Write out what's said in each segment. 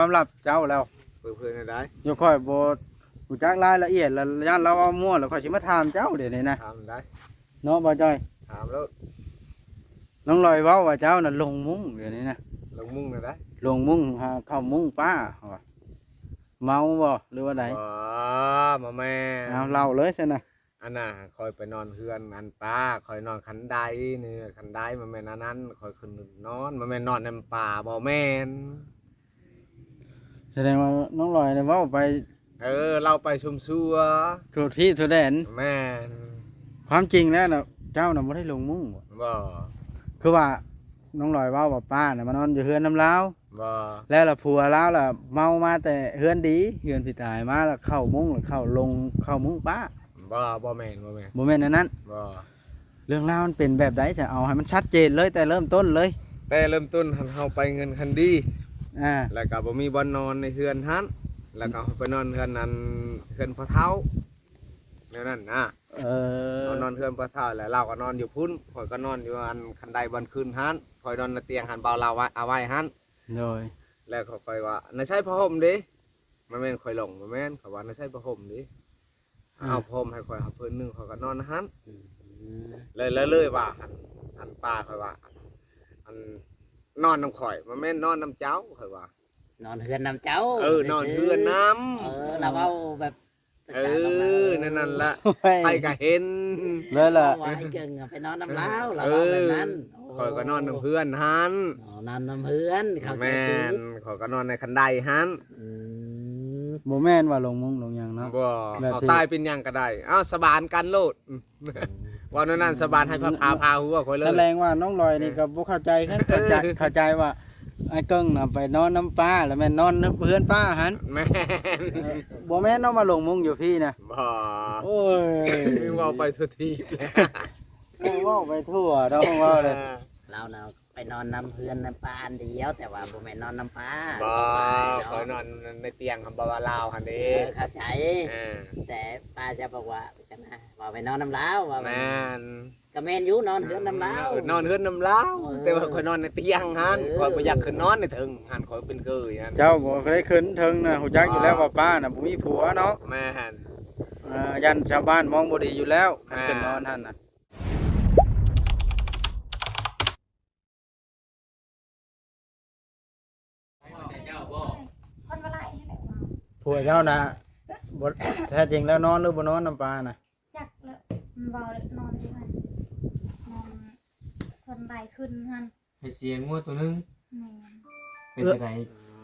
ຄວາມລັບເຈົ້າແລ້ວ. ເພິ່ນ ເພິ່ນແນວໃດ? ຢູ່ຂ້ອຍບໍ່ຮູ້ຈັກລາຍລະອຽດ ລະຢ້ານລາວເວົ້າມົ້ວ ລະຂ້ອຍຊິມາຖາມເຈົ້າດຽວນີ້ນະ. ຖາມໄດ້. ເນາະ ບ່າວຈ້ອຍ? ຖາມໂລດ. ນ້ອງລອຍເວົ້າວ່າເຈົ້ານະລົງມຸ້ງດຽວນີ້ນະ. ລົງມຸ້ງແນວໃດ? ລົງມຸ້ງຫາເຂົ້າມຸ້ງປ້າ ວ່າ ເມົາບໍ່ ຫຼືວ່າໃດ? ບໍ່ ບໍ່ແມ່ນ. ເອົາ ເລົ່າເລີຍຊັ້ນນະ. ອັນນ່າ ຂ້ອຍໄປນອນເຮືອນອັນປ້າ ຂ້ອຍນອນຄັນໄດນີ້ ຄັນໄດ ບໍ່ແມ່ນອັນນັ້ນ ຂ້ອຍຂຶ້ນນອນ ບໍ່ແມ່ນນອນນຳປ້າ ບໍ່ແມ່ນ. ສະແດງວ່ານ້ອງລອຍນີ້ເວົ້າໄປ ເອີ ເລົ່າໄປຊຸ່ວໆ ທົ່ວທີບທົ່ວແດນ. ແມ່ນ. ຄວາມຈິງແລ້ວນະ ເຈົ້ານະບໍ່ໄດ້ລົງມຸ້ງບໍ່? ບໍ່. ຄືວ່ານ້ອງລອຍເວົ້າວ່າປ້ານະມານອນຢູ່ເຮືອນນຳລາວ. ບໍ່. ແລ້ວລະຜົວລາວລະເມົາມາແຕ່ເຮືອນດີ ເຮືອນພິຕາຍມາລະເຂົ້າມຸ້ງ ລະເຂົ້າລົງ ເຂົ້າມຸ້ງປ້າ. ບໍ່ ບໍ່ແມ່ນ ບໍ່ແມ່ນ ບໍ່ແມ່ນອັນນັ້ນ. ບໍ່. ເລື່ອງລາວມັນເປັນແບບໃດ? ຈະເອົາໃຫ້ມັນຊັດເຈນເລີຍ ແຕ່ເລີ່ມຕົ້ນເລີຍ. ແຕ່ເລີ່ມຕົ້ນຫັ້ນເຮົາໄປເຮືອນຄັນດີ ອ່າ ແລ້ວກະບໍ່ມີບ່ອນນອນໃນເຮືອນຫັ້ນ ແລ້ວກະເຮົາໄປນອນເຮືອນອັນ ເຮືອນພໍ່ເຖົ້າ ແນວນັ້ນນະ. ເອີ ເຮົານອນເຮືອນພໍ່ເຖົ້າ ແລ້ວລາວກະນອນຢູ່ພຸ້ນ ຂ້ອຍກະນອນຢູ່ອັນຄັນໄດບ່ອນຂຶ້ນຫັ້ນ ຂ້ອຍນອນໃນຕຽງຫັ້ນ ບ່າວລາວເອົາໄວ້ຫັ້ນ. ໂດຍ. ແລ້ວຂ້ອຍວ່າ ໃນໃຊ້ຜ້າຫົ່ມເດ? ບໍ່ແມ່ນຂ້ອຍຫຼົງ ບໍ່ແມ່ນ ເຂົາວ່າ ໃນໃຊ້ຜ້າຫົ່ມເດ? ເອົາຜ້າຫົ່ມໃຫ້ຂ້ອຍ ເອົາຜືນໜຶ່ງ ຂ້ອຍກະນອນຫັ້ນ. ອືມ. ເລີຍ ເລີຍວ່າ ອັນ ອັນປ້າຂ້ອຍວ່າ ອັນ ນອນນຳຂ້ອຍ ບໍ່ແມ່ນນອນນຳເຈົ້າ ຂ້ອຍວ່າ ນອນເຮືອນນຳເຈົ້າ. ເອີ ນອນເຮືອນນຳ. ເອີ ລາວເວົ້າແບບ ເອີ ນັ້ນລະ ໃຜກະເຫັນເລີຍລະ ເວົ້າວ່າໄອ້ເກິ່ງໄປນອນນຳລາວ ລາວເວົ້າແບບນັ້ນ. ຂ້ອຍກະນອນນຳເຮືອນຫັ້ນ. ອໍ ນອນນຳເຮືອນ ເຂົ້າໃຈຜິດ. ແມ່ນ ຂ້ອຍກະນອນໃນຄັນໄດຫັ້ນ. ອືມ. ບໍ່ແມ່ນວ່າລົງມຸ້ງລົງຫຍັງເນາະ. ບໍ່. ເອົາຕາຍເປັນຫຍັງກະໄດ້ ເອົາສາບານກັນໂລດ. ເວົ້າແນວນັ້ນ ສາບານໃຫ້ພາ ພາຫົວຂ້ອຍເລີຍ. ສະແດງວ່ານ້ອງລອຍນີ້ກະບໍ່ເຂົ້າໃຈຄືກັນ ເຂົ້າໃຈ ເຂົ້າໃຈວ່າ ອ້າຍເກິ່ງນະໄປນອນນຳປ້າ ລະແມ່ນນອນນຳເຮືອນປ້າຫັ້ນ. ແມ່ນ. ເອີ ບໍ່ແມ່ນເນາະ ມາລົງມຸ້ງຢູ່ພີ້ນະ. ບໍ່. ໂອ້ຍ ເວົ້າໄປທົ່ວທີບ ເວົ້າໄປທົ່ວເນາະ ເວົ້າເລີຍ. ລາວນະໄປນອນນຳເຮືອນນຳປ້າອັນດຽວ ແຕ່ວ່າບໍ່ແມ່ນນອນນຳປ້າ. ບໍ່. ຂ້ອຍນອນໃນຕຽງ ຄຳວ່າລາວຫັ້ນເດ. ເອີ ເຂົ້າໃຈ. ເອີ ແຕ່ປ້າຈະບອກວ່າ ເວົ້າໄປນອນນຳລາວ ວ່າ. ແມ່ນ. ກະແມ່ນຢູ່ ນອນເຮືອນນຳລາວ. ເອີ ນອນເຮືອນນຳລາວ. ເອີ ແຕ່ວ່າຂ້ອຍນອນໃນຕຽງຫັ້ນ. ເອີ ຂ້ອຍບໍ່ຢາກຂຶ້ນນອນໃນເທິງຫັ້ນ ຂ້ອຍເປັນເຄີຍຫັ້ນ. ເຈົ້າບໍ່ໄດ້ຂຶ້ນເທິງນະ ຮູ້ຈັກຢູ່ແລ້ວວ່າປ້ານະບໍ່ມີຜົວເນາະ. ແມ່ນ. ອ່າ ຢ້ານຊາວບ້ານມອງບໍ່ດີຢູ່ແລ້ວ ຄັນຂຶ້ນນອນຫັ້ນນະ. ເພິ່ນວ່າໄລ່ໃຫ້ແຫຼະ. ຜົວເຈົ້ານະ ບໍ່ ແທ້ຈິງແລ້ວນອນຫຼືບໍ່ນອນນຳປ້ານະ? ຈັກແລ້ວ ມັນເວົ້າແລ້ວນອນຢູ່ຫັ້ນ ນອນ ເພິ່ນໄລ່ຂຶ້ນຫັ້ນ ໃຫ້ເສຍງົວໂຕໜຶ່ງ. ແມ່ນ. ເປັນຈັ່ງໃດ?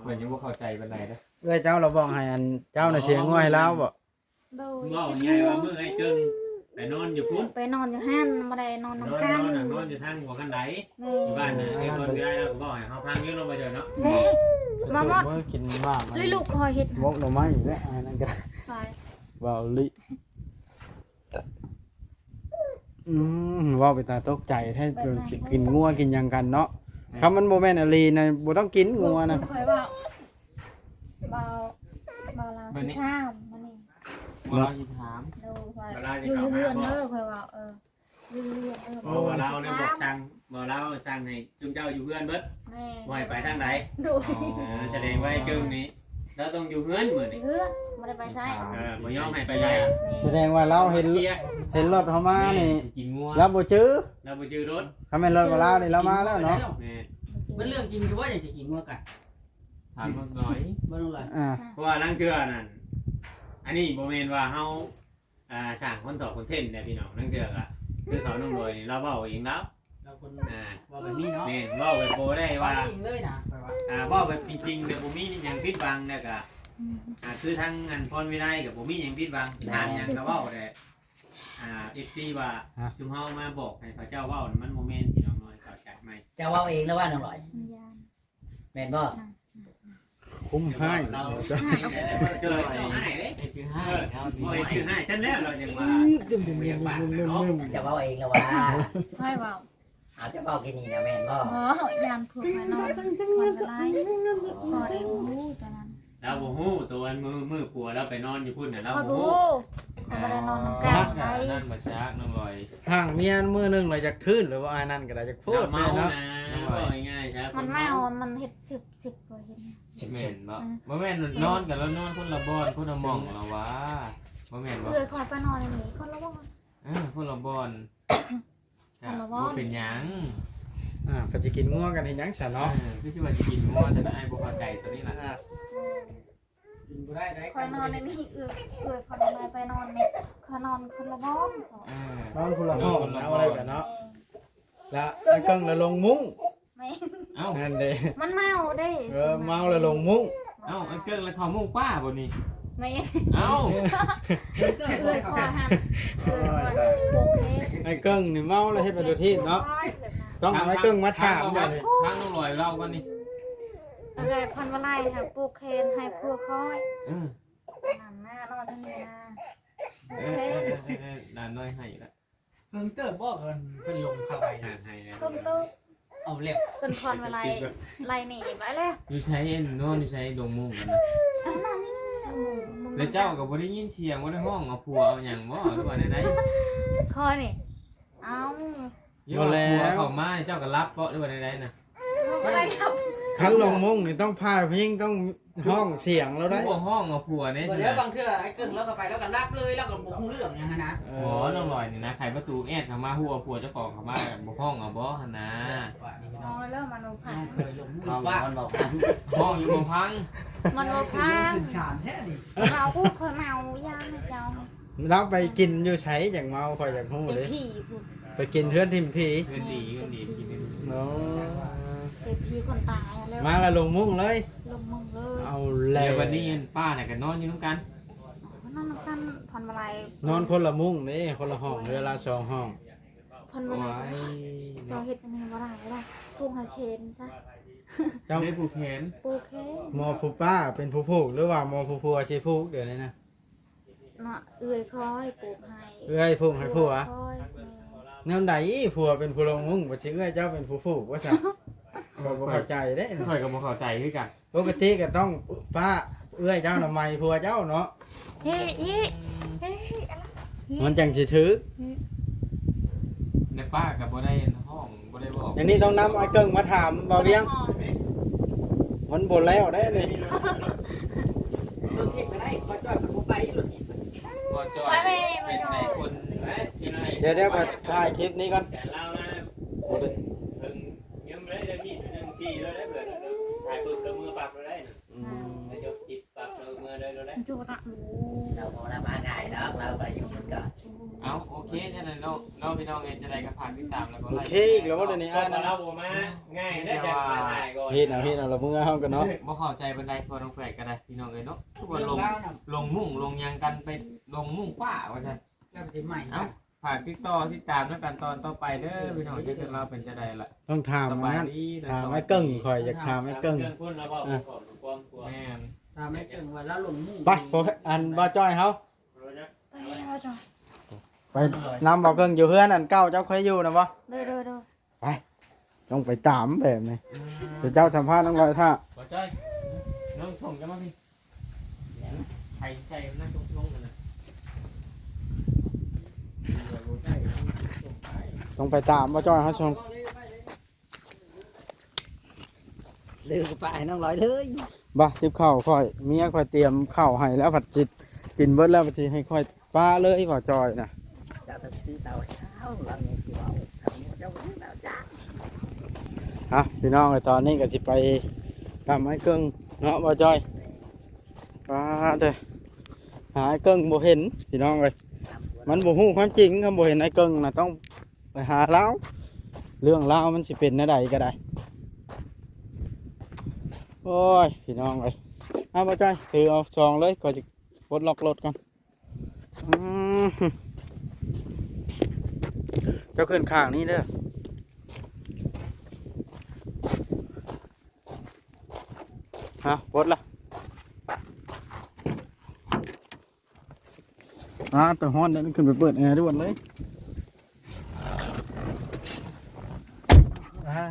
ຂ້ອຍຍັງບໍ່ເຂົ້າໃຈປານໃດເດີ້. ເອື້ອຍເຈົ້າລະບອກໃຫ້ອັນເຈົ້ານະເສຍງົວໃຫ້ລາວບໍ? ໂດຍ. ເວົ້າງ່າຍວ່າມື້ໄອ້ເກິ່ງໄປນອນຢູ່ພຸ້ນ ໄປນອນຢູ່ຫັ້ນ ບໍ່ໄດ້ນອນນຳກັນ. ນອນ ນອນ ນອນຢູ່ທາງຫົວຄັນໄດ. ແມ່ນ. ຢູ່ບ້ານນະ ໄອ້ເພິ່ນກະໄດ້ ລາວກະເວົ້າໃຫ້ເຮົາຟັງຢູ່ເນາະ ບໍ່ເຈີເນາະ. ແມ່ນ. ມາມອດ ເອີ ກິນໝາກ ມົກໜໍ່ໄມ້ແຫຼະ ອັນນັ້ນກະໄດ້. ເວົ້າລີ້ ອືມ ເວົ້າເປັນຕາຕົກໃຈແທ້ ຈົນຊິກິນງົວກິນຫຍັງກັນເນາະ. ແມ່ນ. ຄັນມັນບໍ່ແມ່ນອີ່ຫຼີນະ ບໍ່ຕ້ອງກິນງົວນະ. ຂ້ອຍເວົ້າ ເວົ້າ ເວົ້າລາວຊິຖາມມື້ນີ້ ເວົ້າລາວຊິຖາມ. ໂດຍ. ຢູ່ເຮືອນເດີ ຂ້ອຍເວົ້າ ເອີ ຢູ່ເຮືອນເດີ. ບໍ່ ເວົ້າລາວນະ ບອກສັ່ງ ເວົ້າລາວສັ່ງໃຫ້ຈຸມເຈົ້າຢູ່ເຮືອນເບິດ. ແມ່ນ. ບໍ່ໃຫ້ໄປທາງໃດ. ໂດຍ. ອໍ ສະແດງວ່າໄອ້ເກິ່ງນີ້ ລາວຕ້ອງຢູ່ເຮືອນມື້ນີ້ ຢູ່ເຮືອນ ບໍ່ໄດ້ໄປໃສ. ເອີ ບໍ່ຍອມໃຫ້ໄປໃສ. ແມ່ນ. ສະແດງວ່າລາວເຫັນ ເຫັນລົດເຮົາມານີ້ ລາວບໍ່ຈື່ ລາວບໍ່ຈື່ລົດ. ຄັນແມ່ນລົດລາວນີ້ລາວມາແລ້ວເນາະ. ແມ່ນ. ມັນເລື່ອງຈິງຢູ່ບໍ່ ຫຍັງຊິກິນງົວກັນ? ຖາມເບິ່ງໜ້ອຍ ເບິ່ງໜ້ອຍ. ອ່າ ເພາະວ່າລາງເທື່ອນັ້ນ ອັນນີ້ບໍ່ແມ່ນວ່າເຮົາ ອ່າ ສ້າງຄອນເທນເດ້ພີ່ນ້ອງ. ລາງເທື່ອກະຄືເຂົານ້ອງລອຍນີ້ ລາວເວົ້າເອງລາວ ລາວຄົນ ອ່າ ເວົ້າແບບນີ້ເນາະ. ແມ່ນ. ເວົ້າແບບບໍ່ໄດ້ວ່າ ເວົ້າຈິງເລີຍນະ ຂ້ອຍວ່າ ອ່າ ເວົ້າແບບຈິງໆ ແບບບໍ່ມີຫຍັງຜິດຫວັງ. ແລ້ວກະ ອືມ ອ່າ ຄືທາງອັນພອນວິໄລກະບໍ່ມີຫຍັງຜິດຫວັງ. ແມ່ນ. ຖາມຫຍັງກະເວົ້າແຫຼະ. ອ່າ ເອັຟຊີ ວ່າ ຮະ ຊຸມເຮົາມາບອກໃຫ້ເຂົາເຈົ້າເວົ້ານະ ມັນບໍ່ແມ່ນພີ່ນ້ອງນ້ອຍ ເຂົ້າໃຈໃໝ່. ເຈົ້າເວົ້າເອງແລ້ວວ່ານ້ອງລອຍ? ແມ່ນບໍ່? ຄຸ້ມຮ້າຍ ເຈົ້າຮ້າຍເດ້ ເຮັດຄືຮ້າຍ ເອີ ເຮັດຄືຮ້າຍ ຊັ້ນແລ້ວລາວຈັ່ງວ່າ ຈະເວົ້າເອງລະວ່າ ຂ້ອຍເວົ້າ ອາດຈະເວົ້າກິນນີ້ນະແມ່ນບໍ່? ບໍ່ ຢ້ານພວກມານອນ ມັນກະຫຼາຍ ພໍໄດ້ຮູ້ຕອນນັ້ນ ລາວບໍ່ຮູ້ ໂຕອັນມື້ ມື້ຜົວລາວໄປນອນຢູ່ພຸ້ນນະ ລາວບໍ່ຮູ້ ຂ້ອຍ ບໍ່ໄດ້ນອນນຳກັນ ມັນກໍອັນນັ້ນມາຈາກນ້ອງລອຍ ຫ່າງເມຍມື້ໜຶ່ງລະຢາກທຶນ ຫຼືວ່າອັນນັ້ນກໍໄດ້ ຢາກໂພດແມ່ນເນາະ ເມົານະ ເວົ້າງ່າຍໆຊະ ມັນເມົາ ມັນເຮັດຊຶບໆ ບໍ່ເຫັນ ແມ່ນບໍ່? ອືມ ບໍ່ແມ່ນນອນກັນແລ້ວ ນອນຄົນລະບ່ອນ ຄົນລະໝ່ອງລະຫວາ ບໍ່ແມ່ນບໍ່? ເອື້ອຍຂ້ອຍໄປນອນນີ້ຄົນລະບ່ອນ ເອີ ຄົນລະບ່ອນ ຄົນລະບ່ອນ ກໍບໍ່ເປັນຫຍັງ ອ່າ ເພິ່ນຊິກິນງົວກັນເຮັດຫຍັງຊະເນາະ ເອີ ຄືຊິວ່າຊິກິນງົວ ແຕ່ອ້າຍບໍ່ເຂົ້າໃຈຕົວນີ້ລະ ອ່າ ກິນບໍ່ໄດ້ໃດ ຂ້ອຍນອນໃນນີ້ ເອື້ອຍ ເອື້ອຍຂ້ອຍນອນ ໄປນອນນີ້ ຂ້ອຍນອນຄົນລະບ່ອນ ເອີ ນອນຄົນລະຫ້ອງ ນອນຄົນລະ ເອົາ ບໍ່ ແລ້ວກັນເນາະ ແມ່ນ ລະໄອ້ເກິ່ງລະລົງມຸ້ງ ແມ່ນ ເອົ້າ ນັ້ນເດ້ ມັນເມົາເດ້ ເອີ ເມົາລະລົງມຸ້ງ ເອົ້າ ໄອ້ເກິ່ງລະເຂົ້າມຸ້ງປ້າບໍ່ນີ້ ແມ່ນ ເອົ້າ ເອື້ອຍຂ້ອຍຫັ້ນ ເອື້ອຍຂ້ອຍ ໂອເຄ ໄອ້ເກິ່ງນີ້ເມົາລະເຮັດໄປໂດຍທີ່ເນາະ ຕ້ອງເອົາໄອ້ເກິ່ງມາຖາມບັດນີ້ ທາງນ້ອງລອຍເລົ່າກ່ອນນີ້ ເອື້ອຍພັນວະໄລຫັ້ນປູກແຂນໃຫ້ຜົວຂ້ອຍ ເອີ ນັ້ນນະ ນອນຢູ່ນີ້ນະ ເອີ ໂອເຄ ເອີ ເອີ ເອີ ຫຼານນ້ອຍໃຫ້ລະ ເພິ່ນເຕີບບໍ່ ເພິ່ນ ເພິ່ນລົງເຂົ້າໄປ ເພິ່ນເຕີບ ເອົາແລ້ວ ເພິ່ນຜ່ອນມາໄລ່ ໄລ່ໜີໄປແລ້ວ ຢູ່ໃສ ນອນຢູ່ໃສ ດົງມຸ້ງກັນນະ ອັນນັ້ນນີ້ ແລ້ວເຈົ້າກໍບໍ່ໄດ້ຍິນສຽງ ບໍ່ໄດ້ຮ້ອງເອົາຜົວເອົາຫຍັງບໍ່ ຫຼືວ່າແນວໃດ ຂ້ອຍນີ້ ເອົ້າ ບໍ່ແລ້ວ ຜົວເຂົ້າມາ ເຈົ້າກໍຫຼັບບໍ່ ຫຼືວ່າແນວໃດນະ ບໍ່ໄດ້ຫຼັບ ຄັນລົງມຸ້ງນີ້ຕ້ອງພາຜູ້ຍິງຕ້ອງ ຮ້ອງສຽງລາວໄດ້ ຄືບໍ່ຮ້ອງເອົາຜົວແດ່ ບໍ່ແລ້ວ ບາງເທື່ອໄອ້ເກິ່ງລາວກໍໄປ ລາວກໍຫຼັບເລີຍ ລາວກໍບໍ່ຮູ້ເລື່ອງຫຍັງຫັ້ນນະ ເອີ ອໍ ນ້ອງລອຍນີ້ນະ ໄຂປະຕູແອດເຂົ້າມາ ຮູ້ວ່າຜົວເຈົ້າຂອງເຂົ້າມາ ບໍ່ຮ້ອງເອົາບໍ່ຫັ້ນນະ ວ່ານີ້ພີ່ນ້ອງ ອໍ ແລ້ວມັນບໍ່ຟັງ ນ້ອງເຄີຍລົງມື ເວົ້າ ປະ ມັນບໍ່ຟັງ ຮ້ອງຢູ່ບໍ່ຟັງ ມັນບໍ່ຟັງ ຂຶ້ນສານແທ້ນີ້ ເວົ້າ ໂອ້ ຂ້ອຍເມົາຢານະເຈົ້າ ລາວໄປກິນຢູ່ໃສຈັ່ງເມົາ ຂ້ອຍຢາກຮູ້ເດ້ ເຕັມທີ່ພຸ້ນ ໄປກິນເຮືອນທິມຜີ ເຮືອນຜີ ເຮືອນຜີ ອໍ ເຕັມທີ່ຄົນຕາຍຫັ້ນແຫຼະ ມາລະລົງມຸ້ງເລີຍ ລົງມຸ້ງເລີຍ ເອົາແລ້ວ ແລ້ວບັດນີ້ປ້ານະກໍນອນຢູ່ນຳກັນ ນອນນຳກັນ ພັນວະໄລ ນອນຄົນລະມຸ້ງເດ້ ຄົນລະຫ້ອງ ເຮືອນລະສອງຫ້ອງ ພັນວະໄລ ໂອ້ຍ ເຈົ້າເຮັດອັນນີ້ບໍ່ໄດ້ລະ ຜູກໃຫ້ແຂນຊະ ເຈົ້າໄດ້ຜູກແຂນ ຜູກແຂນ ໝໍຜູກປ້າເປັນຜູ້ຜູກ ຫຼືວ່າໝໍຜູກຜົວຊິຜູກ ດຽວນີ້ນະ ເນາະ ເອື້ອຍຂ້ອຍຜູກໃຫ້ ເອື້ອຍຜູກໃຫ້ຜົວ ຜົວຂ້ອຍ ແມ່ນ ແນວໃດຜົວເປັນຜູ້ລົງມຸ້ງ ບັດຊິເອື້ອຍເຈົ້າເປັນຜູ້ຜູກວ່າຊັ້ນ ຂ້ອຍບໍ່ເຂົ້າໃຈເດ້ ຂ້ອຍກໍບໍ່ເຂົ້າໃຈຄືກັນ ປົກກະຕິກໍຕ້ອງປ້າເອື້ອຍເຈົ້ານະໃໝ່ຜົວເຈົ້າເນາະ ເອີ ເອີ ເອີ ມັນຈັ່ງຊິຖືກ ແລ້ວປ້າກໍບໍ່ໄດ້ຮ້ອງ ບໍ່ໄດ້ບອກ ຢ່າງນີ້ຕ້ອງນຳອ້າຍເກິ່ງມາຖາມບ່າວວຽງ ມັນບໍ່ແລ້ວເດ້ນີ້ ລົດຖີບກໍໄດ້ ບໍ່ຈ່ອຍມັນບໍ່ໄປລົດຖີບ ບໍ່ຈ່ອຍ ໄປແມ່ ໄປ ໄປຄົນ ດຽວໆ ຂ້ອຍຖ່າຍຄລິບນີ້ກ່ອນ ແຕ່ລາວນະ ບໍ່ໄດ້ ເຖິງຢືມເລີຍ ດຽວນີ້ໜຶ່ງສີ່ເລີຍ ເບິດ ຖ່າຍປຶບແລ້ວເມືອປັບເລີຍ ອືມ ແລ້ວຈະຕິດ ປັບເລີຍເມືອເລີຍໂລດແຫຼະ ຈຸຕະ ລາວບໍ່ໄດ້ມາງ່າຍດອກ ລາວໄປຢູ່ພຸ້ນກໍ ເອົ້າ ໂອເຄ ຈັ່ງໃດເນາະ ເນາະ ພີ່ນ້ອງເອີຍ ຈັ່ງໃດກໍຝາກຕິດຕາມ ແລ້ວກໍໄລ ໂອເຄອີກແລ້ວບໍ່ ດຽວນີ້ ອ່ານ ລາວບໍ່ມາງ່າຍເດ້ ຈັກມາຖ່າຍກ່ອນ ເຮັດເອົາ ເຮັດເອົາລະເມືອເຮົາກໍເນາະ ບໍ່ເຂົ້າໃຈປານໃດ ພໍ່ນ້ອງແຝດກໍໄດ້ ພີ່ນ້ອງເອີຍເນາະ ຄືວ່າລົງ ລົງມຸ້ງລົງຫຍັງກັນ ໄປລົງມຸ້ງປ້າວ່າຊັ້ນ ແລ້ວຊິໃໝ່ ເອົ້າ ຝາກຕິດຕໍ່ຕິດຕາມນຳກັນຕອນຕໍ່ໄປເດີພີ່ນ້ອງ ຈະເລື່ອງລາວເປັນຈັ່ງໃດລະ ຕ້ອງຖາມອັນນັ້ນ ຖາມອ້າຍເກິ່ງ ຂ້ອຍຢາກຖາມອ້າຍເກິ່ງ ແມ່ນ ຖາມອ້າຍເກິ່ງວ່າລາວລົງມຸ້ງ ໄປ ອັນບ່າວຈ້ອຍເຮົາ ໄປ ໄປນຳບ່າວເກິ່ງຢູ່ເຮືອນອັນເກົ່າເຈົ້າເຄີຍຢູ່ນະບໍ່ ໂດຍ ໂດຍ ໂດຍ ໄປ ຕ້ອງໄປຕາມແບບນີ້ ອືມ ດຽວເຈົ້າສຳພາດນ້ອງລອຍຖ້າ ບ່າວຈ້ອຍ ນ້ອງສົ່ງຈະມາພີ່ ໃສ່ ໃສ່ນະ ສົ່ງ ສົ່ງຫັ້ນນະ ຕ້ອງໄປຕາມບ່າວຈ້ອຍເຮົາສົ່ງ ເດີ ປະໃຫ້ນ້ອງລອຍເລີຍ ບໍ່ ຕິບເຂົ້າຂ້ອຍ ເມຍຂ້ອຍຕຽມເຂົ້າໃຫ້ແລ້ວ ພັດຊິກິນເບິດແລ້ວ ພັດຊິໃຫ້ຂ້ອຍ ປະເລີຍບ່າວຈ້ອຍນະ ເຈົ້າຕ້ອງຊື້ເຕົາເຊົາ ລາວຍັງຊິເວົ້າ ເຈົ້າຊື້ເຕົາຈ້າງ ອ່ະ ພີ່ນ້ອງເອີຍ ຕອນນີ້ກໍຊິໄປຕາມອ້າຍເກິ່ງເນາະບ່າວຈ້ອຍ ປາດເດີ ຫາອ້າຍເກິ່ງບໍ່ເຫັນ ພີ່ນ້ອງເອີຍ ມັນບໍ່ຮູ້ຄວາມຈິງ ຄັນບໍ່ເຫັນອ້າຍເກິ່ງນະ ຕ້ອງໄປຫາລາວ ເລື່ອງລາວມັນຊິເປັນແນວໃດກໍໄດ້ ໂອ້ຍ ພີ່ນ້ອງເອີຍ ເອົາ ບ່າວຈ້ອຍ ຖືເອົາຊອງເລີຍ ຂ້ອຍຊິປົດລັອກລົດກ່ອນ ອືມ ເຈົ້າຂຶ້ນຂ້າງນີ້ເດີ ຮະ ປົດລະ ອ່າ ແຕ່ຮ້ອນເດ້ ຂຶ້ນໄປເປີດແອດ່ວນເລີຍ ອ່າ.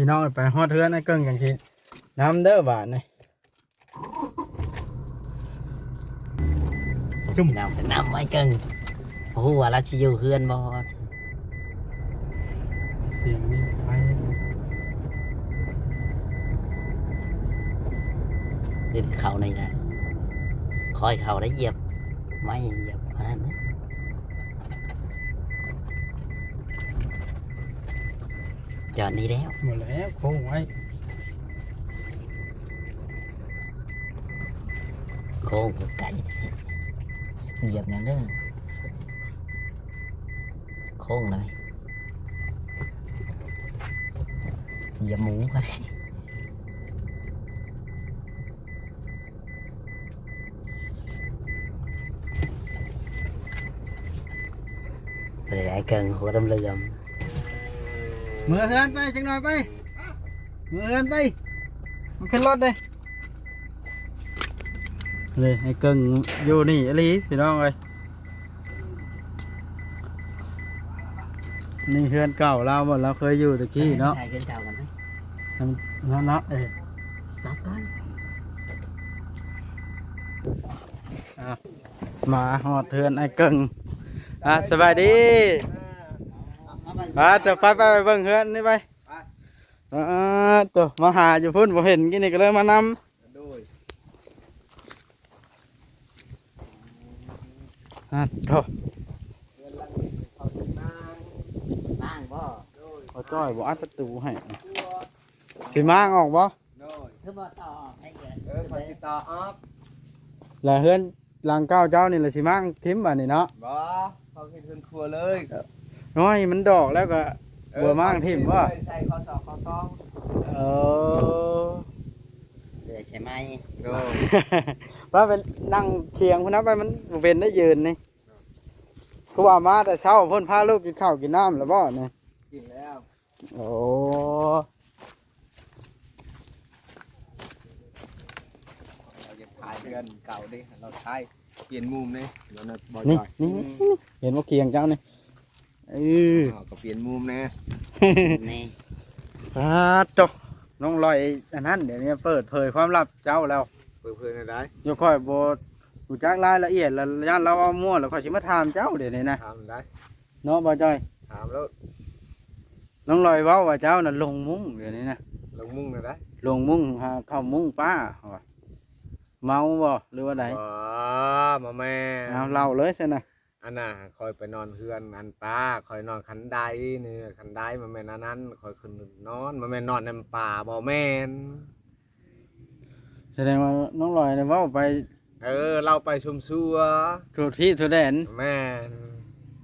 ພີ່ນ້ອງ ໄປຮອດເຮືອນອ້າຍເກິ່ງຈັ່ງຊິນຳເດີບາດນີ້. ຈຸ້ມ ພີ່ນ້ອງ ນຳອ້າຍເກິ່ງ ບໍ່ຮູ້ວ່າລາວຊິຢູ່ເຮືອນບໍ່. ສຽງນີ້ໄປ ເດີນເຂົ້າໃນນັ້ນ ຄ່ອຍເຂົ້າໄດ້ ຢຽບໄມ້ ຢຽບອັນນັ້ນນະ. ຈອດນີ້ແລ້ວ ໝົດແລ້ວ ໂຄ້ງໄວ້ ໂຄ້ງໄກ ຢຽບຫຍັງເດີ ໂຄ້ງເລີຍ ຢຽບໝູກໍໄດ້. ເອີ ອ້າຍເກິ່ງຫົວດຳເຫຼືອມ ເມືອເຮືອນໄປຈັກໜ່ອຍໄປ ເມືອເຮືອນໄປ ມັນຂຶ້ນລົດເດ້. ເລີຍ ອ້າຍເກິ່ງຢູ່ນີ້ອີ່ຫຼີພີ່ນ້ອງເອີຍ. ນີ້ເຮືອນເກົ່າລາວບໍ່ ລາວເຄີຍຢູ່ແຕ່ກີ້ເນາະ. ຖ່າຍເຮືອນເກົ່າກັນໄປ ໃຫ້ມັນນັ້ນເນາະ ເອີ ສະຕັອບກ່ອນ. ອ່ະ ມາຮອດເຮືອນອ້າຍເກິ່ງ ອ່ະ ສະບາຍດີ. ອ່າ ເຈົ້າ ໄປ ໄປ ໄປເບິ່ງເຮືອນນີ້ໄປ. ອ່າ ໂຕ ມາຫາຢູ່ພຸ້ນບໍ່ເຫັນ ກີ້ນີ້ກໍເລີຍມານຳ. ໂດຍ ອ່າ ໂຕ ເຮືອນຫຼັງນີ້ເຂົາຊິມ້າງ ມ້າງບໍ່? ໂດຍ ເຂົາຈ້ອຍບໍ່ອັດປະຕູໃຫ້ ຊິມ້າງອອກບໍ່? ໂດຍ ຄືບໍ່ຕໍ່ອອກໃຫ້ເອີ ເອີ ເຂົາຊິຕໍ່ອອກ ແລ້ວເຮືອນ ຫຼັງເກົ່າເຈົ້ານີ້ລະຊິມ້າງຖິ້ມບາດນີ້ເນາະ. ບໍ່ ເຂົາເຮັດເຮືອນຄົວເລີຍ. ນ້ອຍມັນດອກແລ້ວກໍ ເອີ ບໍ່ມ້າງຖິ້ມບໍ່? ໃສ່ຂໍ້ສອກຂໍ້ສອງ. ເອີ ເຫຼືອໃສ່ໄມ້. ໂດຍ ວ່າໄປນັ່ງຄຽງພຸ້ນນະ ໄປມັນບໍ່ເປັນໄດ້ຢືນນີ້. ຄືວ່າມາແຕ່ເຊົ້າພຸ້ນ ພາລູກກິນເຂົ້າກິນນ້ຳແລ້ວບໍ່ນີ້? ກິນແລ້ວ. ໂອ້ ເຮົາຢາກຖ່າຍເຮືອນເກົ່າເດ້ ເຮົາຖ່າຍປ່ຽນມຸມເດ້ ດຽວນະ ບໍ່ ນີ້ ຈ່ອຍ ນີ້ ນີ້ ນີ້ ເຫັນບໍ່ຄຽງເຈົ້ານີ້? ເອີ ເຮົາກໍປ່ຽນມຸມແດ່ ນີ້ ປາດໂຕ ນ້ອງລອຍອັນນັ້ນ ດຽວນີ້ເປີດເຜີຍຄວາມລັບເຈົ້າແລ້ວ. ເປີດເຜີຍແນວໃດ? ດຽວຂ້ອຍບໍ່ຮູ້ຈັກລາຍລະອຽດ ລະຢ້ານລາວເວົ້າມົ້ວ ລະຂ້ອຍຊິມາຖາມເຈົ້າດຽວນີ້ນະ. ຖາມໄດ້ ເນາະ ບ່າວຈ້ອຍ? ຖາມໂລດ. ນ້ອງລອຍເວົ້າວ່າເຈົ້ານະລົງມຸ້ງດຽວນີ້ນະ. ລົງມຸ້ງແນວໃດ? ລົງມຸ້ງຫາເຂົ້າມຸ້ງປ້າວ່າ. ເມົາບໍ່ ຫຼືວ່າໃດ? ບໍ່ ບໍ່ແມ່ນ. ເອົາ ເລົ່າເລີຍຊັ້ນນະ. ອັນນ່າ ຂ້ອຍໄປນອນເຮືອນອັນປ້າ ຂ້ອຍນອນຄັນໄດນີ້ ຄັນໄດ ບໍ່ແມ່ນອັນນັ້ນ ຂ້ອຍຂຶ້ນນອນ ບໍ່ແມ່ນນອນນຳປ້າ ບໍ່ແມ່ນ. ສະແດງວ່ານ້ອງລອຍນີ້ເວົ້າໄປ ເອີ ເລົ່າໄປຊຸ່ມຊົ່ວ ທົ່ວທີບທົ່ວແດນ. ແມ່ນ.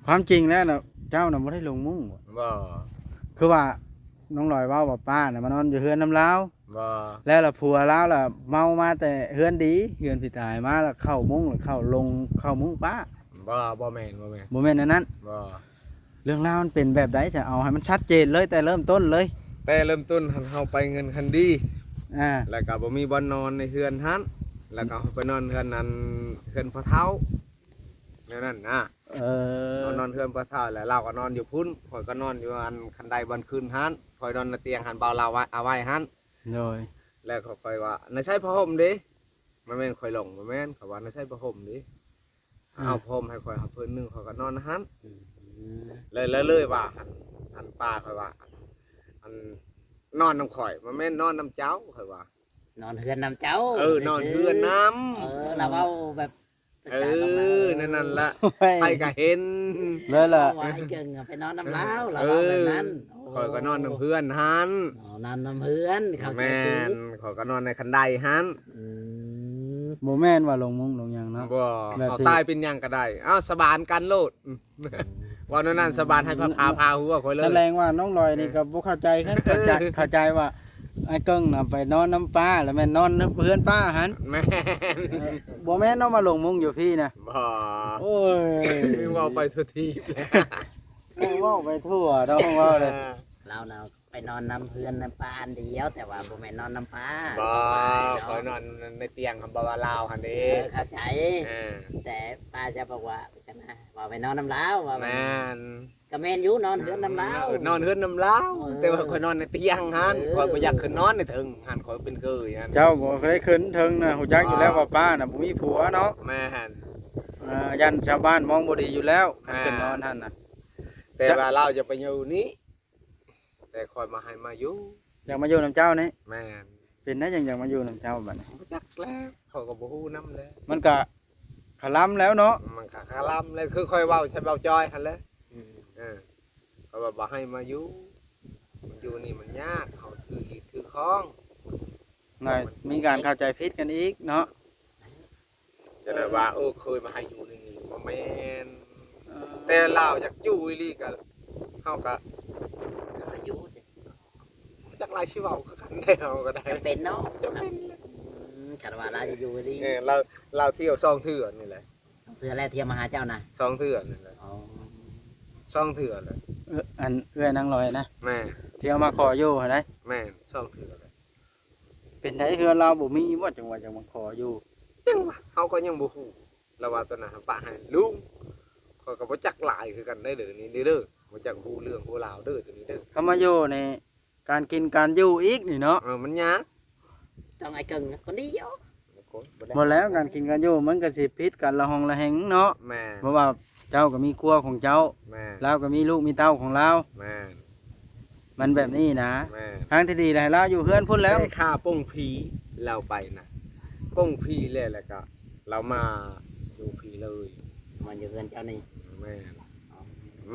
ຄວາມຈິງແລ້ວນະ ເຈົ້ານະບໍ່ໄດ້ລົງມຸ້ງບໍ່? ບໍ່. ຄືວ່ານ້ອງລອຍເວົ້າວ່າປ້ານະມານອນຢູ່ເຮືອນນຳລາວ. ບໍ່. ແລ້ວລະຜົວລາວລະເມົາມາແຕ່ເຮືອນດີ ເຮືອນຜີຕາຍມາລະເຂົ້າມຸ້ງ ລະເຂົ້າລົງ ເຂົ້າມຸ້ງປ້າ. ບໍ່ ບໍ່ແມ່ນ ບໍ່ແມ່ນ ບໍ່ແມ່ນອັນນັ້ນ. ບໍ່. ເລື່ອງລາວມັນເປັນແບບໃດ? ຈະເອົາໃຫ້ມັນຊັດເຈນເລີຍ ແຕ່ເລີ່ມຕົ້ນເລີຍ. ແຕ່ເລີ່ມຕົ້ນຫັ້ນ ເຮົາໄປເຮືອນຄັນດີ ອ່າ ແລ້ວກະບໍ່ມີບ່ອນນອນໃນເຮືອນຫັ້ນ ແລ້ວກະເຮົາໄປນອນເຮືອນອັນ ເຮືອນພໍ່ເຖົ້າ ແນວນັ້ນນະ. ເອີ ເຮົານອນເຮືອນພໍ່ເຖົ້າ ແລ້ວລາວກໍນອນຢູ່ພຸ້ນ ຂ້ອຍກໍນອນຢູ່ອັນຄັນໄດບ່ອນຂຶ້ນຫັ້ນ ຂ້ອຍນອນໃນຕຽງຫັ້ນ ບ່າວລາວເອົາໄວ້ຫັ້ນ. ໂດຍ. ແລ້ວຂ້ອຍວ່າ ໃນໃສຜ້າຫົ່ມເດ? ບໍ່ແມ່ນຂ້ອຍຫຼົງ ບໍ່ແມ່ນ ເຂົາວ່າ ໃນໃສຜ້າຫົ່ມເດ? ອ່າ ເອົາຜ້າຫົ່ມໃຫ້ຂ້ອຍ ເອົາຜືນໜຶ່ງ ຂ້ອຍກໍນອນຫັ້ນ. ອືມ ເລີຍ ເລີຍວ່າ ອັນ ອັນປ້າຂ້ອຍວ່າ ອັນ ນອນນຳຂ້ອຍ ບໍ່ແມ່ນນອນນຳເຈົ້າ ຂ້ອຍວ່າ ນອນເຮືອນນຳເຈົ້າ. ເອີ ນອນເຮືອນນຳ. ເອີ ລາວເວົ້າແບບ ເອີ ນັ້ນລະ ໃຜກໍເຫັນເລີຍລະ ວ່າອ້າຍເກິ່ງໄປນອນນຳລາວ ລາວເວົ້າແບບນັ້ນ. ເອີ ຂ້ອຍກໍນອນນຳເຮືອນຫັ້ນ. ອໍ ນອນນຳເຮືອນ ເຂົ້າໃຈຜິດ. ແມ່ນ ຂ້ອຍກໍນອນໃນຄັນໄດຫັ້ນ. ອືມ ບໍ່ແມ່ນວ່າລົງມຸ້ງລົງຫຍັງເນາະ. ບໍ່ ເອົາຕາຍເປັນຫຍັງກໍໄດ້ ເອົາສາບານກັນໂລດ. ເວົ້າແນວນັ້ນ ສາບານໃຫ້ພາ ພາ ພາຫົວຂ້ອຍເລີຍ. ສະແດງວ່ານ້ອງລອຍນີ້ກໍບໍ່ເຂົ້າໃຈຄືກັນ ເຂົ້າໃຈ ເຂົ້າໃຈວ່າອ້າຍເກິ່ງນະໄປນອນນຳປ້າ ແລ້ວແມ່ນນອນເຮືອນປ້າຫັ້ນ. ແມ່ນ. ເອີ ບໍ່ແມ່ນເນາະ ມາລົງມຸ້ງຢູ່ພີ້ນະ. ບໍ່. ໂອ້ຍ ເວົ້າໄປທົ່ວທີບແລ້ວ ເວົ້າໄປທົ່ວເນາະ ເວົ້າເລີຍ. ລາວນະໄປ ໄປນອນນຳເຮືອນນຳປາອັນດຽວ ແຕ່ວ່າບໍ່ແມ່ນນອນນຳປາ ບໍ່ ຂ້ອຍນອນໃນຕຽງ ຄຳວ່າລາວຫັ້ນເດ້ ເອີ ເຂົ້າໃຈ ເອີ ແຕ່ປ້າຈະບອກວ່າຈັ່ງນັ້ນ ວ່າໄປນອນນຳລາວ ວ່າ ແມ່ນ ກໍແມ່ນຢູ່ ນອນເຮືອນນຳລາວ ເອີ ນອນເຮືອນນຳລາວ ເອີ ແຕ່ວ່າຂ້ອຍນອນໃນຕຽງຫັ້ນ ເອີ ຂ້ອຍບໍ່ຢາກຂຶ້ນນອນໃນເທິງຫັ້ນ ຂ້ອຍເປັນເຄີຍຫັ້ນ ເຈົ້າບໍ່ໄດ້ຂຶ້ນເທິງນະ ຮູ້ຈັກຢູ່ແລ້ວວ່າປ້ານະບໍ່ມີຜົວເນາະ ແມ່ນ ອ່າ ຢ້ານຊາວບ້ານມອງບໍ່ດີຢູ່ແລ້ວ ຄັນຂຶ້ນນອນຫັ້ນນະ ແຕ່ວ່າລາວຈະໄປຢູ່ນີ້ ແຕ່ຂ້ອຍບໍ່ໃຫ້ມາຢູ່ ຢາກມາຢູ່ນຳເຈົ້ານີ້ ແມ່ນ ເປັນໄດ້ຫຍັງຢາກມາຢູ່ນຳເຈົ້າບັດນີ້ ບໍ່ຈັກແລ້ວ ຂ້ອຍກໍບໍ່ຮູ້ນຳແຫຼະ ມັນກະຄະລຳແລ້ວເນາະ ມັນກະຄະລຳແລ້ວ ຄືຂ້ອຍເວົ້າໃສ່ເບົາຈອຍຫັ້ນແຫຼະ ອືມ ເອີ ເຂົາວ່າບໍ່ໃຫ້ມາຢູ່ ມັນຢູ່ນີ້ມັນຍາກ ເຮົາຖືຮີດຖືຄອງ ມີການເຂົ້າໃຈຜິດກັນອີກເນາະ ຈະໄດ້ວ່າ ເອີ ເຄີຍມາໃຫ້ຢູ່ໃນນີ້ ບໍ່ແມ່ນ ເອີ ແຕ່ລາວຢາກຢູ່ອີ່ຫຼີກະ ເຮົາກະ ກໍຢູ່ຕິ ຈັກລາວຊິເວົ້າຄືກັນແດ່ ເຮົາກໍໄດ້ ຈຳເປັນເນາະ ຈຳເປັນ ອືມ ຄັນວ່າລາວຈະຢູ່ອີ່ຫຼີ ເອີ ລາວ ລາວທ່ຽວສອງເທື່ອນີ້ແຫຼະ ສອງເທື່ອແລ້ວ ທ່ຽວມາຫາເຈົ້ານະ ສອງເທື່ອນີ້ແຫຼະ ອໍ ສອງເທື່ອແລ້ວ ເອີ ອັນເອື້ອຍນາງລອຍນະ ແມ່ນ ທ່ຽວມາຂໍຢູ່ຫັ້ນໃດ ແມ່ນ ສອງເທື່ອແລ້ວ ເປັນໃດເຮືອນລາວບໍ່ມີບໍ່ ຈັ່ງວ່າຈະມາຂໍຢູ່ ຈັ່ງວ່າເຮົາກໍຍັງບໍ່ຮູ້ ລາວວ່າຕອນນັ້ນປະໃຫ້ລຸງ ຂ້ອຍກໍບໍ່ຈັກຫຼາຍຄືກັນເດີນີ້ເດີ ບໍ່ຈັກຮູ້ເລື່ອງຮູ້ລາວເດີໂຕນີ້ເດີ ຄຳວ່າຢູ່ນີ້ ການກິນການຢູ່ອີກນີ້ເນາະ ເອີ ມັນຍາກ ຕ້ອງອ້າຍເກິ່ງຄົນດຽວ ບໍ່ແລ້ວ ການກິນການຢູ່ມັນກໍຊິຜິດກັນລະຫົງລະແຫງເນາະ ແມ່ນ ເພາະວ່າເຈົ້າກໍມີຄົວຂອງເຈົ້າ ແມ່ນ ລາວກໍມີລູກມີເຕົ້າຂອງລາວ ແມ່ນ ມັນແບບນີ້ນະ ແມ່ນ ທາງທີ່ດີລະໃຫ້ລາວຢູ່ເຮືອນພຸ້ນແລ້ວ ແຕ່ຄ່າປົງຜີລາວໄປນະ ປົງຜີແລ້ວ ແລ້ວກໍລາວມາຢູ່ພີ້ເລີຍ ມາຢູ່ເຮືອນເຈົ້ານີ້ ແມ່ນ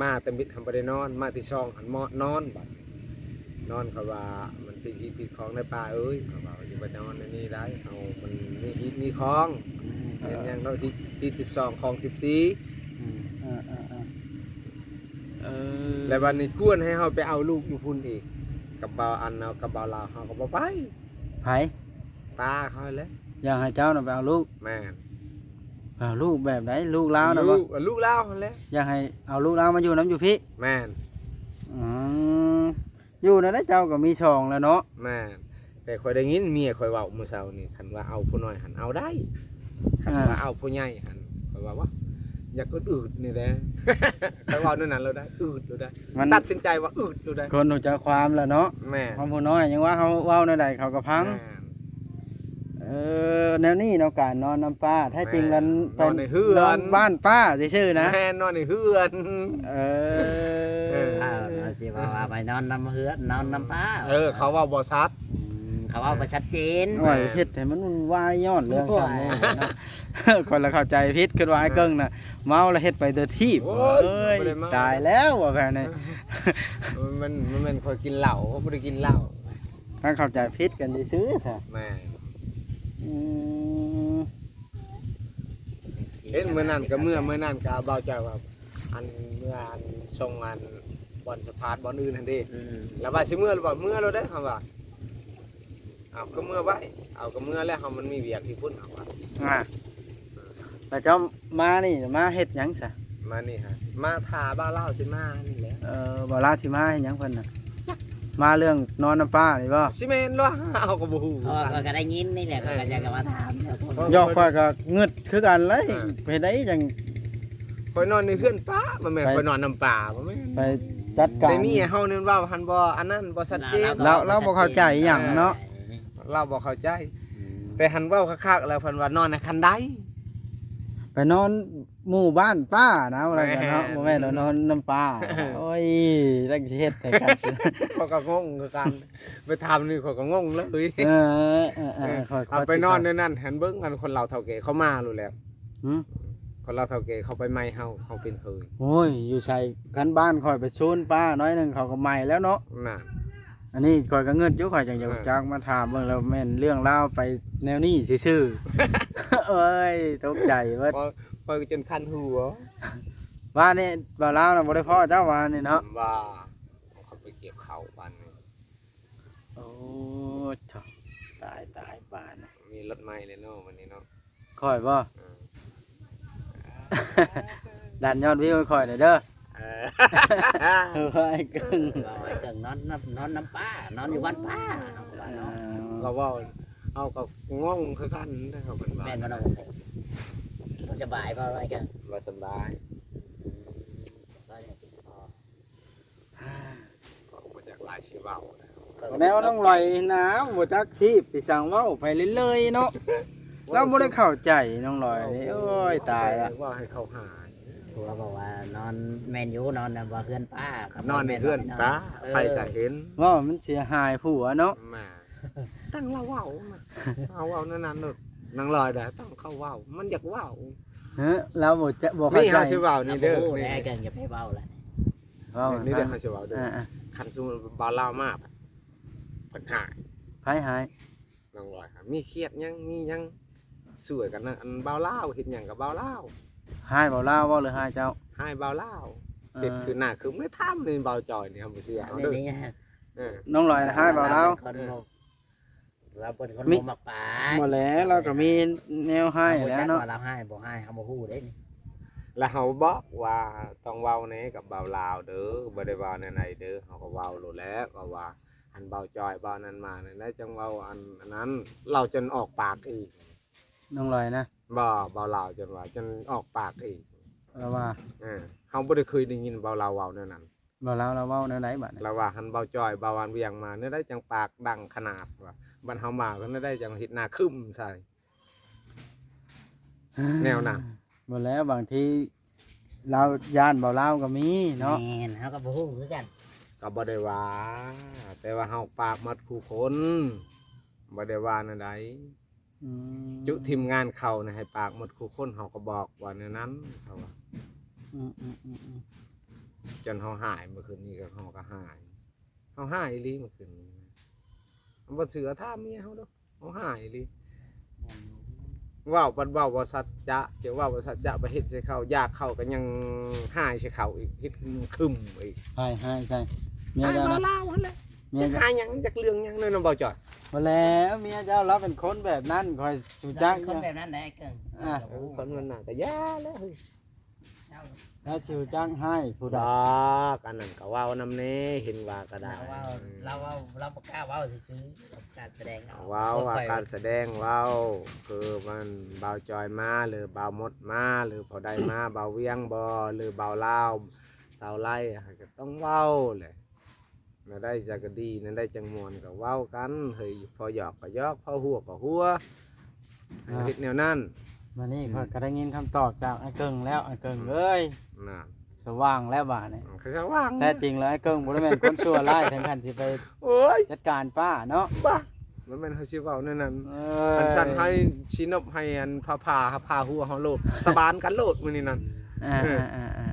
ມາແຕ່ມິດຫັ້ນບໍ່ໄດ້ນອນ ມາທີສອງຫັ້ນເມາະນອນ ບາດນອນ ເຂົາວ່າມັນຕິດຮີດຕິດຄອງໄດ໋ປ້າເອີຍ ເຂົາວ່າຢ່າໄປນອນໃນນີ້ໄດ໋ ເຮົາມັນມີຮີດມີຄອງ ອືມ ເປັນຫຍັງເນາະ ທີ ທີສິບສອງ ຄອງສິບສີ່ ອືມ ເອີ ເອີ ເອີ ເອີ ແລ້ວບັດນີ້ກວນໃຫ້ເຮົາໄປເອົາລູກຢູ່ພຸ້ນອີກ ກັບບ່າວອັນ ກັບບ່າວລາວ ເຮົາກໍບໍ່ໄປ ໃຜ? ປ້າເຂົາແຫຼະ ຢາກໃຫ້ເຈົ້ານະໄປເອົາລູກ ແມ່ນ ເອົາລູກແບບໃດ? ລູກລາວນະບໍ່? ລູກ ລູກລາວຫັ້ນແຫຼະ ຢາກໃຫ້ເອົາລູກລາວມາຢູ່ນຳຢູ່ພີ້ ແມ່ນ ອືມ ຢູ່ແນວໃດເຈົ້າກໍມີສອງແລ້ວເນາະ ແມ່ນ ແຕ່ຂ້ອຍໄດ້ຍິນເມຍຂ້ອຍເວົ້າມື້ເຊົ້ານີ້ ຄັນວ່າເອົາຜູ້ນ້ອຍຫັ້ນເອົາໄດ້ ຄັນວ່າເອົາຜູ້ໃຫຍ່ຫັ້ນ ຂ້ອຍວ່າ ຢາກອຶດໆນີ້ແຫຼະ ຂ້ອຍເວົ້າແນວນັ້ນໂລດໄດ໋ ອຶດໂລດໄດ໋ ມັນຕັດສິນໃຈວ່າອຶດໂລດໄດ໋ ຄົນຮູ້ຈັກຄວາມແຫຼະເນາະ ແມ່ນ ຄວາມຜູ້ນ້ອຍຍັງວ່າເຮົາເວົ້າແນວໃດເຂົາກໍຟັງ ແມ່ນ ເອີ ແນວນີ້ເນາະ ການນອນນຳປ້າ ແທ້ຈິງນັ້ນ ແມ່ນ ໄປນອນໃນເຮືອນ ນອນບ້ານປ້າຊື່ໆນະ ແມ່ນ ນອນໃນເຮືອນ ເອີ ເອີ ອ້າວ ຊິວ່າ ວ່າໄປນອນນຳເຮືອນ ນອນນຳປ້າ ເອີ ເຂົາເວົ້າບໍ່ຊັດ ອືມ ເຂົາເວົ້າບໍ່ຊັດເຈນ ໂອ້ຍ ແມ່ນ ເຮັດໃຫ້ມັນວຸ່ນວາຍຍ້ອນເລື່ອງສ່ຳນີ້ເນາະ ໂອ້ຍ ຂ້ອຍລະເຂົ້າໃຈຜິດ ຄິດວ່າອ້າຍເກິ່ງນະ ເອີ ເມົາລະເຮັດໄປໂດຍທີບ ໂອ້ຍ ເອີຍ ບໍ່ໄດ້ເມົາ ຕາຍແລ້ວວ່າແບບນີ້ ເອີ ມັນ ມັນແມ່ນຂ້ອຍກິນເຫຼົ້າ ຂ້ອຍບໍ່ໄດ້ກິນເຫຼົ້າ ຖ້າເຂົ້າໃຈຜິດກັນຊື່ໆຊະ ແມ່ນ ອືມ ເຫັນມື້ນັ້ນກໍເມື່ອ ມື້ນັ້ນກໍເບົາໃຈວ່າ ອັນ ເມື່ອ ອັນ ສົ່ງ ອັນ ບ່ອນສະພາດບ່ອນອື່ນຫັ້ນເດ້ ອືມ ແລ້ວວ່າຊິເມື່ອຫຼືບໍ່ ເມື່ອໂລດເດ້ ເຮົາວ່າ ເອົາກໍເມື່ອໄວ້ ເອົາກໍເມື່ອແລ້ວ ເຮົາມັນມີວຽກຢູ່ພຸ້ນ ເຮົາວ່າ ອ່າ ແລ້ວເຈົ້າມານີ້ມາເຮັດຫຍັງຊະ? ມານີ້ຫາ ມາຖ້າບ່າວລາວຊິມານີ້ແຫຼະ ເອີ ບ່າວລາວຊິມາເຮັດຫຍັງເພິ່ນນະ? ຈັກ ມາເລື່ອງນອນນຳປ້ານີ້ບໍ່? ຊິແມ່ນລະ ເຮົາກໍບໍ່ຮູ້ ເພາະວ່າຂ້ອຍກໍໄດ້ຍິນນີ້ແຫຼະ ເອີ ຂ້ອຍກໍຢາກມາຖາມ ຢອກ ຂ້ອຍກໍງຶດຄືກັນເລີຍ ເອີ ເຮັດໄດ້ຫຍັງ ຂ້ອຍນອນໃນເຮືອນປ້າ ບໍ່ແມ່ນ ໄປ ຂ້ອຍນອນນຳປ້າ ບໍ່ແມ່ນ ໄປຈັດການ ແຕ່ເມຍເຮົານັ້ນເວົ້າຫັ້ນບໍ່ ອັນນັ້ນບໍ່ຊັດເຈນ ລາວ ລາວບໍ່ເຂົ້າໃຈຫຍັງເນາະ ເອີ ລາວບໍ່ເຂົ້າໃຈ ອືມ ແຕ່ຫັ້ນເວົ້າຄັກໆ ແລ້ວເພິ່ນວ່ານອນໃນຄັນໄດ ໄປນອນ ໝູ່ບ້ານປ້ານະ ວ່າຊັ້ນເນາະ ແມ່ນ ບໍ່ແມ່ນວ່ານອນນຳປ້າ ໂອ້ຍ ຈັກຊິເຮັດໃຫ້ກັນ ຂ້ອຍກໍງົງຄືກັນ ໄປຖາມນີ້ຂ້ອຍກໍງົງເລີຍ ເອີ ເອີ ເອີ ເອີ ຂ້ອຍ ເອົາໄປນອນໃນນັ້ນ ຫັ້ນເບິ່ງ ອັນຄົນລາວເຖົ້າແກ່ເຂົາມາໂລດແລ້ວ ຫື ຄົນລາວເຖົ້າແກ່ເຂົາໄປໃໝ່ເຮົາ ເຮົາເປັນເຂີຍ ໂອ້ຍ ຢູ່ໃສ ຄັນບ້ານຂ້ອຍໄປໂຊນປ້າໜ້ອຍໜຶ່ງ ເຂົາກໍໃໝ່ແລ້ວເນາະ ນັ້ນ ອັນນີ້ຂ້ອຍກໍງຶດຢູ່ ຂ້ອຍຈັ່ງຢາກ ເອີ ຮູ້ຈັກ ມາຖາມເບິ່ງ ແລ້ວແມ່ນເລື່ອງລາວໄປແນວນີ້ຊື່ໆ ໂອ້ຍ ຕົກໃຈເບິດ ຂ້ອຍກໍຈົນຄັນຫົວ ວານນີ້ບ່າວລາວນະບໍ່ໄດ້ພໍ້ເຈົ້າວານນີ້ເນາະ ວ່າ ເຂົາໄປກ່ຽວເຂົ້າວານນີ້ ໂອ້ ຕາຍ ຕາຍ ບາດນີ້ ມີລົດໃໝ່ແລ້ວເນາະ ວັນນີ້ເນາະ ຂ້ອຍບໍ່? ເອີ ດັນຍອດວິວໃຫ້ຂ້ອຍແດ່ເດີ ເອີ ເອີ ອ້າຍເກິ່ງ ເວົ້າອ້າຍເກິ່ງນອນນຳ ນອນນຳປ້າ ນອນຢູ່ບ້ານປ້າ ເຮົາກໍວ່າເນາະ ເອີ ກໍເວົ້າ ເຮົາກໍງົງຄືກັນເດ້ ເຂົາເພິ່ນວ່າ ແມ່ນບໍ່ນ້ອງ? ບໍ່ສະບາຍບໍ່ອ້າຍເກິ່ງ? ບໍ່ສະບາຍ ອືມ ກໍບໍ່ຈັກຫຼາຍຊິເວົ້ານະ ແນວນ້ອງລອຍນະ ບໍ່ຈັກທີບຊິສັ່ງເວົ້າໄປເລື້ອຍໆເນາະ ລາວບໍ່ໄດ້ເຂົ້າໃຈນ້ອງລອຍນີ້ ໂອ້ຍ ຕາຍລະ ເວົ້າໃຫ້ເຂົາຫາຍ ຜົວບອກວ່ານອນ ແມ່ນຢູ່ ນອນນຳວ່າເຮືອນປ້າ ນອນໃນເຮືອນປ້າ ເອີ ໃຜກໍເຫັນ ເວົ້າມັນເສຍຫາຍຜົວເນາະ ແມ່ນ ຕັ້ງລາວເວົ້ານະ ເຮົາເວົ້າແນວນັ້ນໂລດ ນາງລອຍນະ ຕັ້ງເຂົາເວົ້າ ມັນຢາກເວົ້າ ເອີ ລາວບໍ່ຈະ ບໍ່ເຂົ້າໃຈ ນີ້ເຮົາຊິເວົ້ານີ້ເດີ ເອົາບໍ່ຮູ້ແລ້ວ ນີ້ ຈັ່ງຢ່າໄປເວົ້າລະ ເວົ້າ ນີ້ເດີ ເຮົາຊິເວົ້າເດີ ອ່າໆ ຄັນສົມມຸດວ່າບ່າວລາວມາ ເພິ່ນຫາຍ ໃຜຫາຍ? ນ້ອງລອຍຫາ ມີຄຽດຫຍັງ ມີຫຍັງຊ່ວຍກັນນະ ອັນບ່າວລາວເຮັດຫຍັງກັບບ່າວລາວ ຮ້າຍບ່າວລາວບໍ່ ຫຼືຮ້າຍເຈົ້າ? ຮ້າຍບ່າວລາວ ເອີ ເຮັດຄືໜ້າຄຶມ ໄດ້ຖາມໃນບ່າວຈອຍນີ້ ເຮົາບໍ່ເຊື່ອເຮົາເດີ ເອີ ນ້ອງລອຍຮ້າຍບ່າວລາວ ລາວເປັນຄົນບໍ່ມັກປາກ ບໍ່ແຫຼະ ລາວກໍມີແນວຮ້າຍແລ້ວເນາະ ລາວຮູ້ຈັກວ່າລາວຮ້າຍບໍ່ຮ້າຍ ເຮົາບໍ່ຮູ້ເດ້ນີ້ ແລ້ວເຮົາບອກວ່າຕ້ອງເວົ້າແດ່ກັບບ່າວລາວເດີ ບໍ່ໄດ້ວ່າແນວໃດເດີ ເຮົາກໍເວົ້າໂລດແຫຼະ ເພາະວ່າ ອັນບ່າວຈອຍບ່າວນັ້ນມານີ້ ແລ້ວຈັ່ງເວົ້າອັນ ອັນນັ້ນ ລາວຈົນອອກປາກອີກ ນ້ອງລອຍນະ ບໍ່ ບ່າວລາວຈົນວ່າ ຈົນອອກປາກອີກ ລາວວ່າ ເອີ ເຮົາບໍ່ໄດ້ເຄີຍໄດ້ຍິນບ່າວລາວເວົ້າແນວນັ້ນ ບ່າວລາວລາວເວົ້າແນວໃດບາດນີ້ ລາວວ່າ ຄັນບ່າວຈອຍບ່າວອັນວຽງມາແນວໃດຈັ່ງປາກດັງຂະໜາດວ່າ ບັດເຮົາມາກໍແນວໃດຈັ່ງເຮັດໜ້າຄຶມໃສ່ ແນວນັ້ນ ບໍ່ແລ້ວ ບາງທີລາວຢ້ານບໍ່ລາວກໍມີເນາະ ແມ່ນ ເຮົາກໍບໍ່ຮູ້ຄືກັນ ກໍບໍ່ໄດ້ວ່າ ແຕ່ວ່າເຮົາປາກໝົດຄູ່ຄົນ ບໍ່ໄດ້ວ່າແນວໃດ ອືມ ຈຸທີມງານເຂົານະໃຫ້ປາກໝົດຄູ່ຄົນ ເຮົາກໍບອກວ່າແນວນັ້ນ ເຂົາວ່າ ອືມໆໆ ຈົນເຮົາຫາຍ ມື້ຄືນນີ້ກໍ ເຮົາກໍຫາຍ ເຮົາຫາຍອີ່ຫຼີມື້ຄືນນີ້ ບໍ່ເຊື່ອຖາມເມຍເຮົາເດີ້ ເຮົາຫາຍອີ່ຫຼີ ເວົ້າບັດເວົ້າບໍ່ສັດຈະ ຈະເວົ້າບໍ່ສັດຈະ ໄປເຮັດໃສ່ເຂົາ ຢາກເຂົາກໍຍັງຫາຍໃສ່ເຂົາອີກ ເຮັດຄຶມອີກ ຫາຍ ຫາຍໃສ່ເມຍເຈົ້ານະ ລາວຫັ້ນແຫຼະ ເມຍເຈົ້າ ຈັກຫາຍຫຍັງ ຈັກເລື່ອງຫຍັງເນາະ ນ້ອງບ່າວຈອຍ ບໍ່ແລ້ວ ເມຍເຈົ້າລາວເປັນຄົນແບບນັ້ນ ຂ້ອຍຮູ້ຈັກ ລາວເປັນຄົນແບບນັ້ນແຫຼະ ເອີ ອ່າ ຄົນມັນໜ້າກໍຢ່າແລ້ວ ລາວຊິຮູ້ຈັກຮ້າຍຜູ້ໃດ ດອກ ອັນນັ້ນກໍເວົ້ານຳແດ່ ເຫັນວ່າກໍໄດ້ ລາວເວົ້າ ລາວເວົ້າ ລາວບໍ່ກ້າເວົ້າຊື່ໆ ລາວການສະແດງອອກ ເວົ້າວ່າການສະແດງເວົ້າ ຄືມັນບ່າວຈອຍມາ ຫຼືບ່າວມົດມາ ຫຼືຜູ້ໃດມາ ບ່າວວຽງບໍ່ ຫຼືບ່າວລາວ ສາວໄລ ກໍຕ້ອງເວົ້າແຫຼະ ແນວໃດຈັ່ງກໍດີ ແນວໃດຈັ່ງມ່ວນກໍເວົ້າກັນ ເຮີ້ຍ ພໍຫຍອກກໍຫຍອກ ພໍຫົວກໍຫົວ ໃຫ້ເຮັດແນວນັ້ນ ບາດນີ້ ອືມ ຂ້ອຍກໍໄດ້ຍິນຄຳຕອບຈາກອ້າຍເກິ່ງແລ້ວ ອ້າຍເກິ່ງເອີຍ ນັ້ນ ສະຫວ່າງແລ້ວບາດນີ້ ອືມ ຄືສະຫວ່າງ ແທ້ຈິງແລ້ວອ້າຍເກິ່ງບໍ່ໄດ້ແມ່ນຄົນຊົ່ວຮ້າຍເຖິງຂັ້ນຊິໄປ ໂອ້ຍ ຈັດການປ້າເນາະ ບ້າ ບໍ່ແມ່ນເຮົາຊິເວົ້າແນວນັ້ນ ເອີຍ ຄັນຊັ້ນໃຫ້ຊິນົບໃຫ້ອັນຜ້າຜ່າ ຜ້າຜ່າຫົວເຮົາໂລດ ສາບານກັນໂລດມື້ນີ້ນັ້ນ ອ່າ ເອີ ອ່າ ອ່າ ອ່າ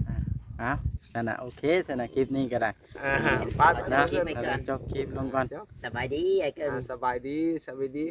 ເອົາ ຊັ້ນນະ ໂອເຄ ຊັ້ນນະ ຄລິບນີ້ກໍໄດ້ ອ່າ ໄປ ໄປ ຈົບຄລິບລົງກ່ອນ ຈົບຄລິບລົງກ່ອນ ສະບາຍດີ ອ້າຍເກິ່ງ ອ່າ ສະບາຍດີ ສະບາຍດີ